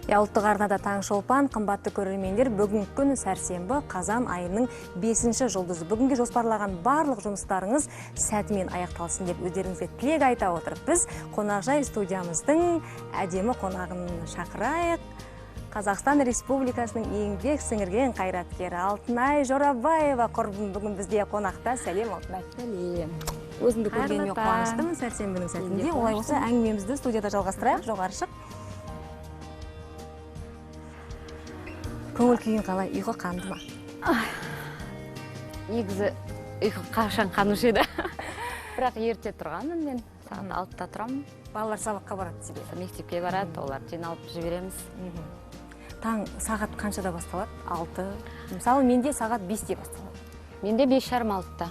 Ұлттық арнада Таң Шолпан, қымбатты көрермендер, бүгінгі күн сәрсенбі, қазан айының 5-ші жұлдызы. Бүгінге жоспарлаған барлық жұмыстарыңыз сәтімен аяқталсын деп өздеріңізге тілек айта отырып, біз қонақжай студиямыздың әдемі қонағын шақырайық. Қазақстан Республикасының еңбек сіңірген қайраткері Алтынай Жорабаева құрбым бүгін бізде қонақта. Сәлем, Алтынай. Сәлем. Өзіңді көргеніме қуаныштымын сәрсенбінің сәтінде. Олай болса, әңгімемізді студияда жалғастырайық. Жоғары шық. Көңіл күйің қалай? Ұйқы қанды ма? Негізі ұйқы қашан қанушы еді. Бірақ ерте тұрғанмын мен. Сағат 6-да тұрамын. Балалар сабаққа барады себебі. Мектепке барады, олар жиналып жібереміз. Таң сағат қаншада басталады? 6. Мысалы, менде сағат 5-те басталады. Менде 5:30-6-та.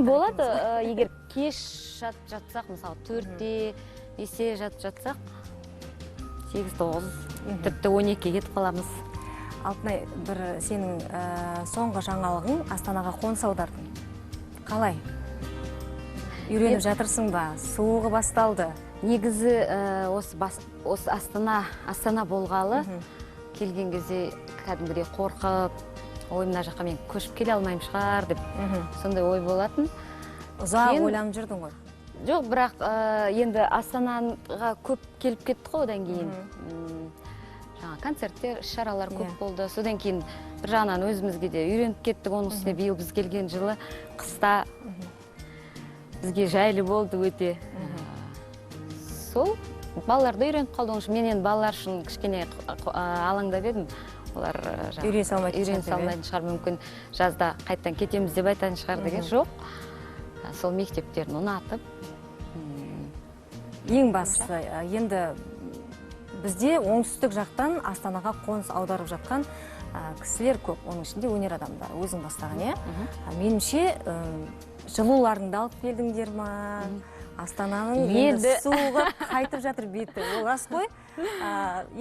Болады, егер кеш жатып жатсақ, мысалы 4-те, 5-те жатып жатсақ, 8-9, тіпті 12-ге кетіп қаламыз. Алтынай, бір сенің соңғы жаңалығың Астанаға қоныс аудардың. Қалай? Үйреніп жатырсың ба? Суығы басталды. Негізі осы Астана болғалы келген кезде кәдімгідей қорқып, ой, мына жаққа мен көшіп келе алмаймын шығар деп сондай ой болатын. Ұзақ ойланып жүрдің ғой? Жоқ, бірақ енді Астанаға көп келіп кетті ғой одан кейін. Жаңа концерттер, іс-шаралар көп болды. Содан кейін бір жағынан өзімізге де үйреніп кеттік. Оның үстіне биыл біз келген жылы қыста бізге жайлы болды өте. Сол балалар да үйреніп қалды. Оның үшін мен енді балалар үшін кішкене алаңдап едім. Олар үйрене салмайтын шығар, мүмкін жазда қайтадан кетеміз деп айтатын шығар деген жоқ. Сол мектептерін ұнатып. Ең бастысы, енді бізде оңтүстік жақтан Астанаға қоныс аударып жатқан кісілер көп, оның ішінде өнер адамдары, өзің бастаған, иә? Меніңше, жылуларыңды алып келдіңдер ма? Астананың енді суығы қайтып жатыр беті, ол рас қой.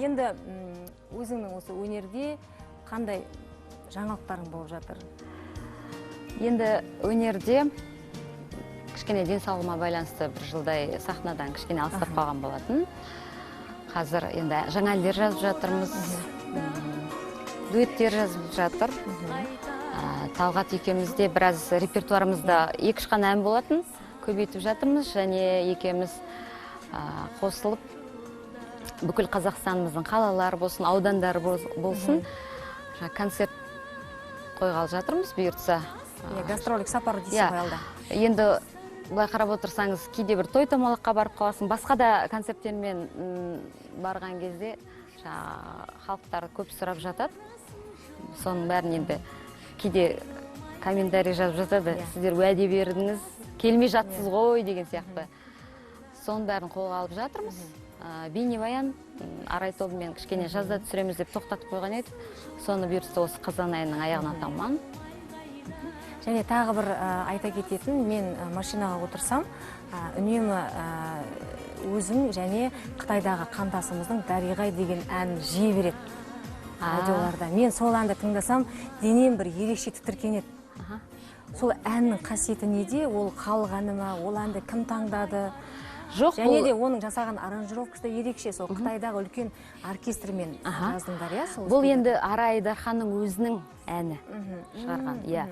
Енді өзіңнің осы өнерде қандай жаңалықтарың болып жатыр? Енді өнерде кішкене денсаулығыма байланысты бір жылдай сахнадан кішкене алыстап қалған болатын. Қазір енді жаңа әндер жазып жатырмыз, дуэттер жазып жатыр. Талғат екеуміз де біраз репертуарымызда 2-3 қана ән болатын, көбейтіп жатырмыз. Және екеуміз қосылып бүкіл Қазақстанымыздың қалалары болсын, аудандары болсын, концерт қойғалы жатырмыз, бұйыртса. Гастрольдік сапар дейсің ғой алда. Енді былай қарап отырсаңыз, кейде бір той томалаққа барып қаласың, басқа да концерттермен барған кезде халықтар көп сұрап жатады. Соның бәрін енді кейде комментарий жазып жатады, сіздер уәде бердіңіз, келмей жатсыз ғой деген сияқты. Соның бәрін қолға алып жатырмыз. Бейнебаян Арай тобымен кішкене жазда түсіреміз деп тоқтатып қойған едік. Соны бұйыртса осы қазан айының аяғына таман. Және тағы бір айта кететін, мен машинаға отырсам, үнемі өзім және Қытайдағы қандасымыздың Дариғай деген әнін жиі береді радиоларда. Мен сол әнді тыңдасам, денем бір ерекше тітіркенеді. Сол әннің қасиеті неде? Ол халық әні ма? Ол әнді кім таңдады? Жоқ, және де оның жасаған аранжировкасы да ерекше. Сол Қытайдағы үлкен оркестрмен жаздыңдар, иә? Бұл енді Арай Айдарханның өзінің әні шығарған, иә.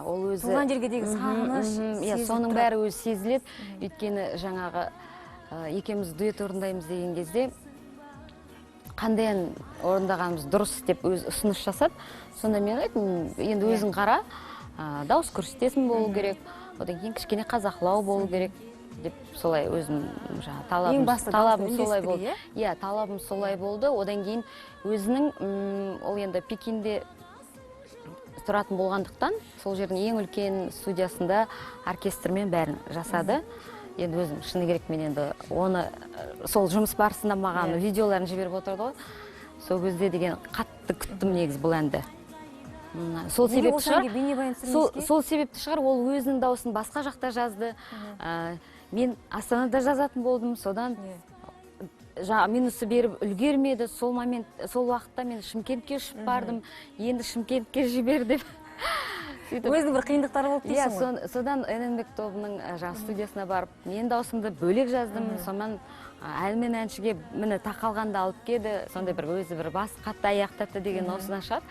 Ол өзі туған жерге деген сағыныш, иә, соның бәрі өзі сезіледі. Өйткені жаңағы екеуміз дуэт орындаймыз деген кезде қандай ән орындағанымыз дұрыс деп өз ұсыныс жасады. Сонда мен айттым, енді өзің қара, дауыс көрсетесің болу керек, одан кейін кішкене қазақылау болу керек деп солай өзім жаңа талабым солай болды. Иә, талабым солай болды. Одан кейін өзінің ол енді Пекинде тұратын болғандықтан сол жердің ең үлкен студиясында оркестрмен бәрін жасады. Енді өзім шыны керек, мен енді оны сол жұмыс барысында маған видеоларын жіберіп отырды ғой. Сол кезде деген қатты күттім негізі бұл әнді. Сол себепті шығар, сол себепті шығар, ол өзінің дауысын басқа жақта жазды. Мен Астанада жазатын болдым, содан минусы беріп үлгермеді. Сол момент, сол уақытта мен Шымкентке ұшып бардым. Енді Шымкентке жібер деп. Сөйтіп Өзінің бір қиындықтары болды иә, дейсің ғой. Содан ННБек тобының жаңағы студиясына барып, мен дауысымды бөлек жаздым. Сонан ән мен әншіге міне тақалғанда алып келді. Сондай бір өзі бір бас қатты, аяқ тәтті деген осыдан шығады.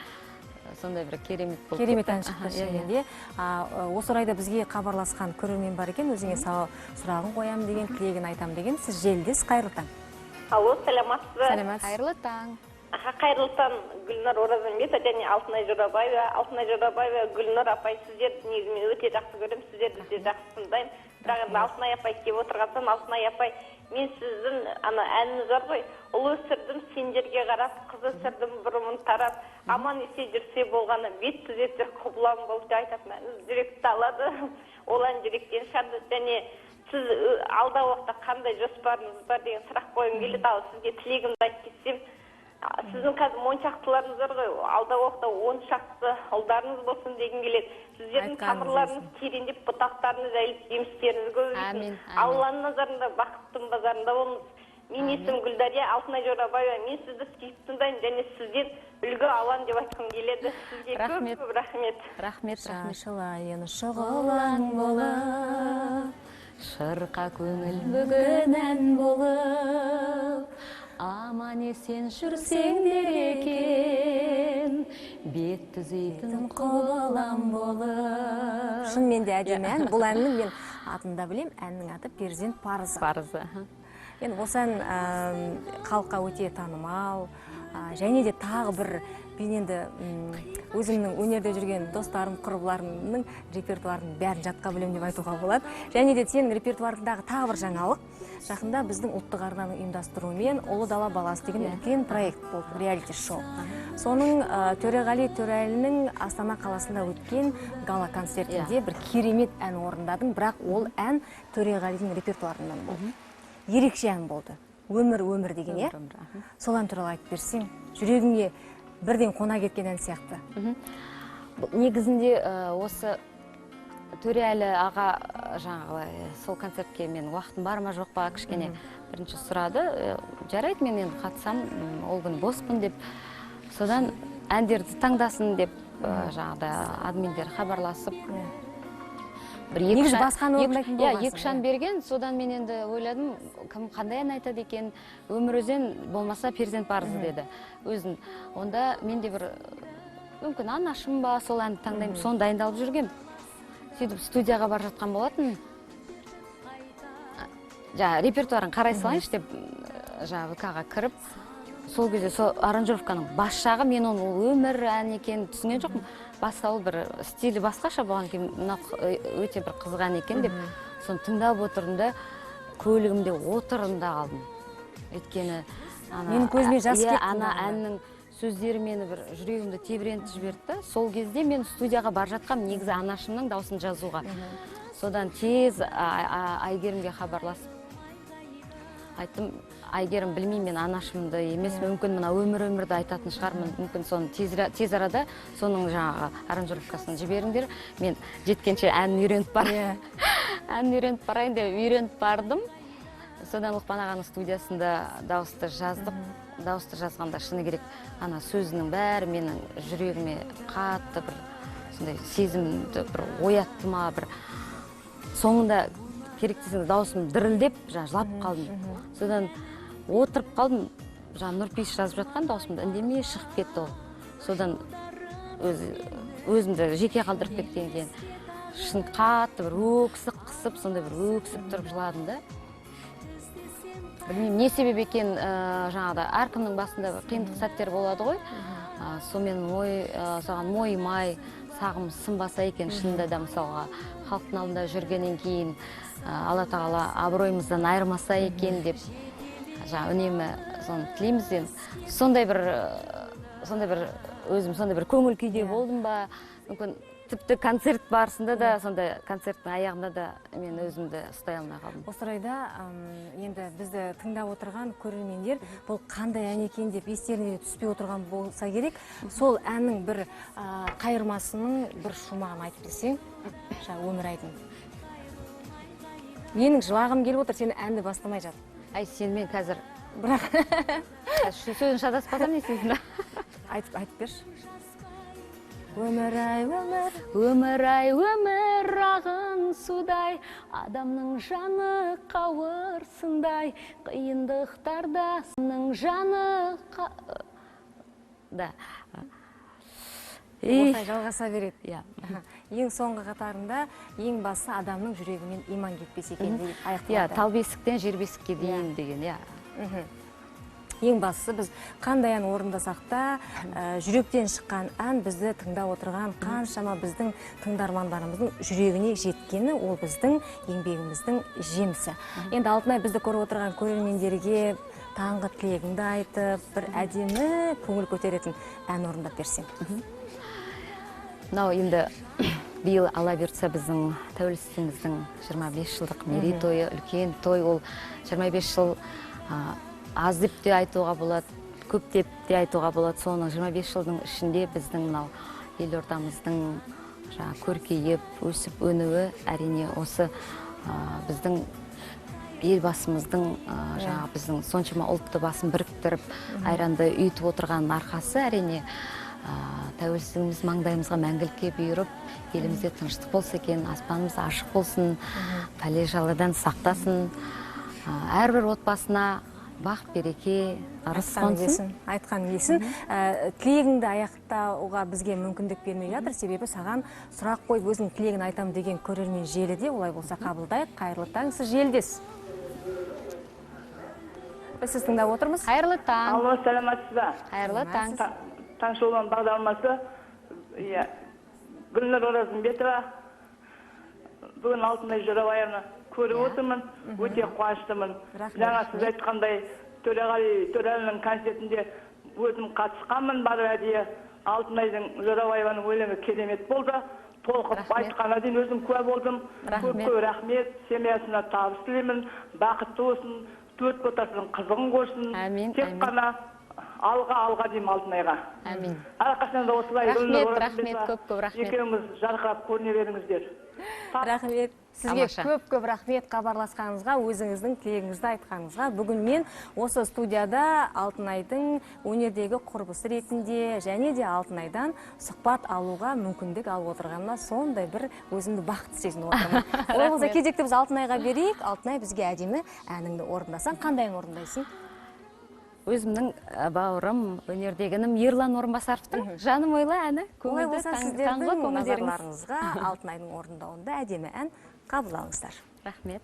Сондай бір керемет болып Керемет кетті. ән шықты Аха, иә, шынымен де. Осы орайда бізге хабарласқан көрермен бар екен, өзіңе сұрағын қоямын деген, тілегін айтамын деген. Сіз желідесіз, қайырлы таң. Алло, саламатсыз ба? Саламатсыз. Қайырлы таң. Аха, қайырлы таң, Гүлнар Оразымбетова және Алтынай Жорабаева. Алтынай Жорабаева, Гүлнар апай, сіздерді негізі мен өте жақсы көремін, сіздерді де жақсы тыңдаймын. Бірақ енді Алтынай апай келіп отырған соң, Алтынай апай, мен сіздің ана әніңіз бар ғой, ұл өсірдім сендерге қарап, қыз өсірдім бұрымын тарап, аман есен жүрсе болғаны, бет түзетер құбылам болып деп айтатын әніңіз жүректі алады. Ол ән жүректен шығады. Және сіз алдағы уақытта қандай жоспарыңыз бар деген сұрақ қойғым келеді. Ал сізге тілегімді айтып кетсем, сіздің қазір моншақтыларыңыз бар ғой, алдағы уақытта 10 шақты ұлдарыңыз болсын дегім келеді. Сіздердің Айтқаныңыз тамырларыңыз келсін. тереңдеп, бұтақтарыңыз жайылып, жемістеріңіз көбейсін. Әмин, әмин. Алланың назарында, бақыттың базарында болыңыз. Мен есімім Гүлдария, Алтынай Жорабаева. Мен сізді сүйіп тыңдаймын және сізден үлгі аламын деп айтқым келеді. Сізге көп Рахмет. көп рахмет. Рахмет, рахмет. Шашылайын шұғылаң болып, шырқа көңіл бүгін ән болып, аман есен жүрсеңдер екен, бет түзейтін құбылам болып. Шынымен де әдемі ән. Бұл әннің мен атын да білемін, әннің аты Перзент парызы. Парызы, аха. Енді осы ән халыққа өте танымал, және де тағы бір мен енді өзімнің өнерде жүрген достарым, құрбыларымның репертуарын бәрін жатқа білемін деп айтуға болады. Және де сенің репертуарыңдағы тағы бір жаңалық, жақында біздің ұлттық арнаның ұйымдастыруымен Ұлы дала баласы деген үлкен проект болды, реалити шоу. Соның Төреғали Төреәлінің Астана қаласында өткен гала концертінде бір керемет ән орындадың, бірақ ол ән Төреғалидың репертуарынан болды. Ерекше ән болды. Өмір, өмір деген, иә? Өмір, өмір, аха. Сол ән туралы айтып берсең, жүрегіңе бірден қона кеткен ән сияқты. Бұл негізінде осы Төреәлі аға жаңағы сол концертке мен уақытым бар ма жоқ па кішкене бірінші сұрады. Жарайды, мен енді қатысам, ол күні боспын деп. Содан әндерді таңдасын деп жаңағыдай админдер хабарласып. Бір екі Негізі үш ән- басқаны екі үш- орындайтын иә, болғансың, екі үш ән иә. берген. Содан мен енді ойладым, кім қандай ән айтады екен, Өмір өзен болмаса Перзент парызы деді өзін. Онда мен де бір мүмкін анашым ба сол әнді таңдаймын, соны дайындалып жүргем. Сөйтіп студияға бара жатқан болатын. Жаңа репертуарын қарай салайыншы деп, жаңа В К-ға кіріп, сол кезде сол аранжировканың бас жағы, мен оны ол өмір ән екенін түсінген жоқпын. Басталу бір стилі басқаша болған кейін, мынау өте бір қызық ән екен деп, соны тыңдап отырдым да, көлігімде отырдым да қалдым. Өйткені Менің көзіме жас кетті ана тыңдағанда. әннің сөздері мені бір жүрегімді тебірентіп жіберді да. Сол кезде мен студияға бара жатқам, негізі анашымның дауысын жазуға. Содан тез Әйгерімге хабарласып айттым, Әйгерім, білмеймін, мен анашымды емес, мүмкін мына өмір өмірді айтатын шығармын, мүмкін соны тез арада соның жаңағы аранжировкасын жіберіңдер, мен жеткенше әнін үйреніп бар. Әнін үйреніп барайын деп үйреніп бардым. Содан Лұқпан ағаның студиясында дауысты жаздық. Дауысты жазғанда шыны керек, ана сөзінің бәрі менің жүрегіме қатты бір сондай сезімді бір оятты ма, бір соңында керек десеңіз дауысым дірілдеп, жаңа жылап қалдым. Содан отырып қалдым, жаңа Нұрпейіс жазып жатқан дауысымды үндемей шығып кетті ол. Содан өзімді жеке қалдырып кеткен кейін шын қатты бір өксік қысып, сондай бір өксіп тұрып жыладым да. Білмеймін, не себеп екен, жаңағыда әркімнің басында бір қиындық сәттер болады ғой. Сонымен соған мойымай, сағым сынбаса екен, шынында да мысалға халықтың алдында жүргеннен кейін Алла тағала абыройымыздан айырмаса екен деп жаңа үнемі соны тілейміз енді. Сондай бір өзім сондай бір көңіл күйде болдым ба, мүмкін тіпті концерт барысында да, сондай концерттің аяғында да мен өзімді ұстай алмай қалдым. Осы орайда енді бізді тыңдап отырған көрермендер бұл қандай ән екен деп естеріне түспей отырған болса керек. Сол әннің бір қайырмасының бір шумағын айтып берсең, жаңа Өмір айдын. Менің жылағым келіп отыр, сен әнді бастамай жат. Ай, сен мен қазір Бірақ Қазір сөзін шатаспасам не істейсің? Айтып берші. Өмір ай, өмір. Өмір ай, өмір ағын судай, адамның жаны қауырсындай, қиындықтарда сының жаны да. Осылай жалғаса береді. Иә. Ең соңғы қатарында ең басы адамның жүрегінен иман кетпесе екен деп аяқталады. Иә, тал бесіктен жер бесікке дейін деген, иә. Ең бастысы біз қандай ән орындасақ та, жүректен шыққан ән бізді тыңдап отырған қаншама біздің тыңдармандарымыздың жүрегіне жеткені, ол біздің еңбегіміздің жемісі. Енді Алтынай, бізді көріп отырған көрермендерге таңғы тілегіңді айтып, бір әдемі көңіл көтеретін ән орындап берсең. Мынау енді биыл Алла бұйыртса біздің тәуелсіздігіміздің 25 жылдық мерейтойы, үлкен той. Ол 25 жыл аз деп те айтуға болады, көп деп те айтуға болады. Соның 25 жылдың ішінде біздің мынау елордамыздың жаңа көркейіп, өсіп өнуі, әрине осы біздің елбасымыздың жаңа біздің соншама ұлтты басын біріктіріп, айранды үйітіп отырғанның арқасы, әрине тәуелсіздігіміз маңдайымызға мәңгілікке бұйырып, елімізде тыныштық болса екен, аспанымыз ашық болсын, пәле жаладан сақтасын, әрбір отбасына бақ, береке, ырыс қонсын. Айтқан келсін. Тілегіңді аяқтауға бізге мүмкіндік бермей жатыр, себебі саған сұрақ қойып өзің тілегін айтам деген көрермен желіде, олай болса қабылдайық. Қайырлы таң, сіз желдесіз. Біз сізді тыңдап отырмыз. Қайырлы таң. Алло, саламатсыз ба? Қайырлы таң. Таңшолпан бағдарламасы, иә, Гүлнұр Оразымбетова. Бүгін Алтынай Жорабаеваны көріп отырмын, өте қуаныштымын. Жаңа сіз айтқандай Төреғали Төреәлінің концертінде өзім қатысқанмын, барып әдейі. Алтынайдың Жорабаеваның өлеңі керемет болды. Толқып айтқанына дейін өзім куә болдым. Көп көп рахмет, семьясына табыс тілеймін, бақытты болсын, төрт ботасының қызығын көрсін. Тек қана алға, алға деймін Алтынайға. Әмин. Әрқашан да осылай. Рахмет, рахмет, көп көп рахмет. Екеуміз жарқырап көріне беріңіздер. Рахмет. Сізге көп-көп рахмет хабарласқаныңызға, өзіңіздің тілегіңізді айтқаныңызға. Бүгін мен осы студияда Алтынайдың өнердегі құрбысы ретінде және де Алтынайдан сұхбат алуға мүмкіндік алып отырғаныма сондай бір өзімді бақытты сезініп отырмын. Олай болса кезекті біз Алтынайға берейік. Алтынай, бізге әдемі әніңді орындасаң, қандай ән орындайсың? Өзімнің бауырым, өнердегі інім Ерлан Орынбасаровтың Жаным ойла әні. Олай болса сіздердің назарларыңызға Алтынайдың орындауында әдемі ән қабыл алыңыздар. Рахмет.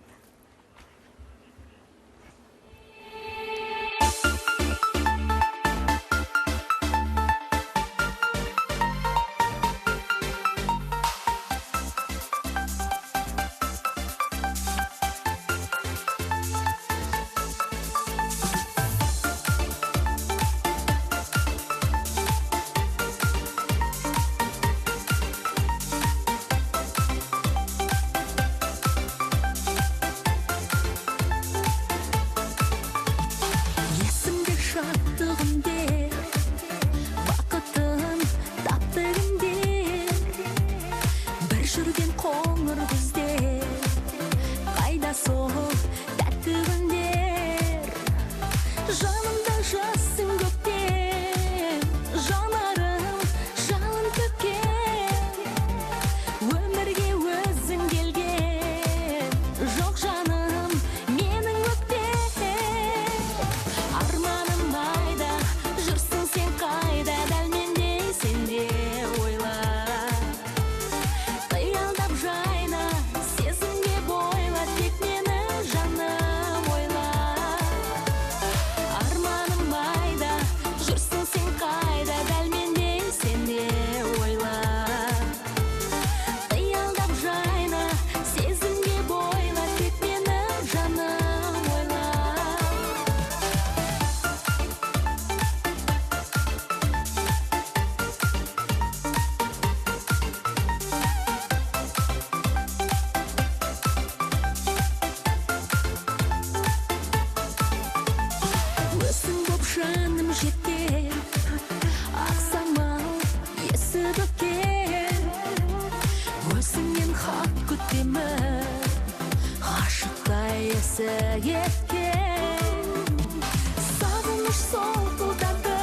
Сағыныш солқылдады,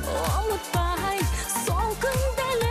ұмытпай сол күнді.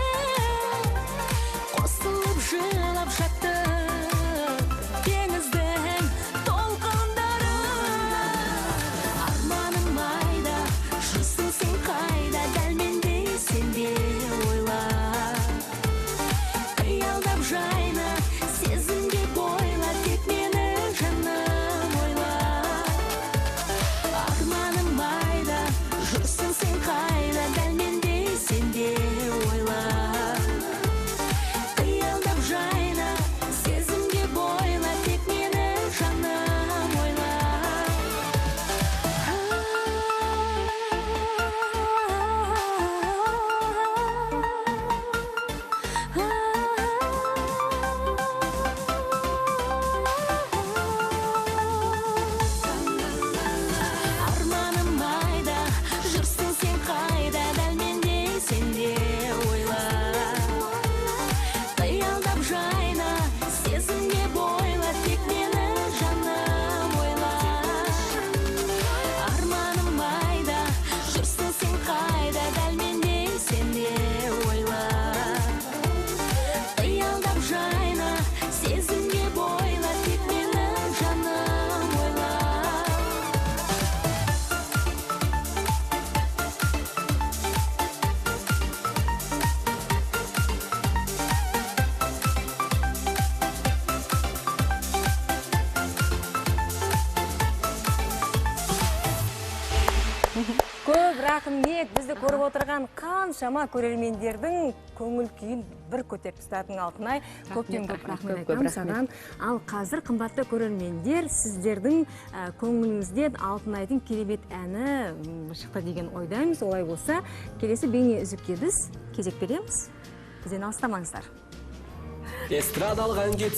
Рахмет. Бізді көріп отырған қаншама көрермендердің көңіл күйін бір көтеріп тастадың, Алтынай. Көптен көп Рахмет, рахмет көп-көп айтамын рахмет. саған. Ал қазір, қымбатты көрермендер, сіздердің көңіліңізден Алтынайдың керемет әні шықты деген ойдаймыз. Олай болса, келесі бейне үзікке біз кезек береміз. Бізден алыстамаңыздар. Эстрадалық әнге.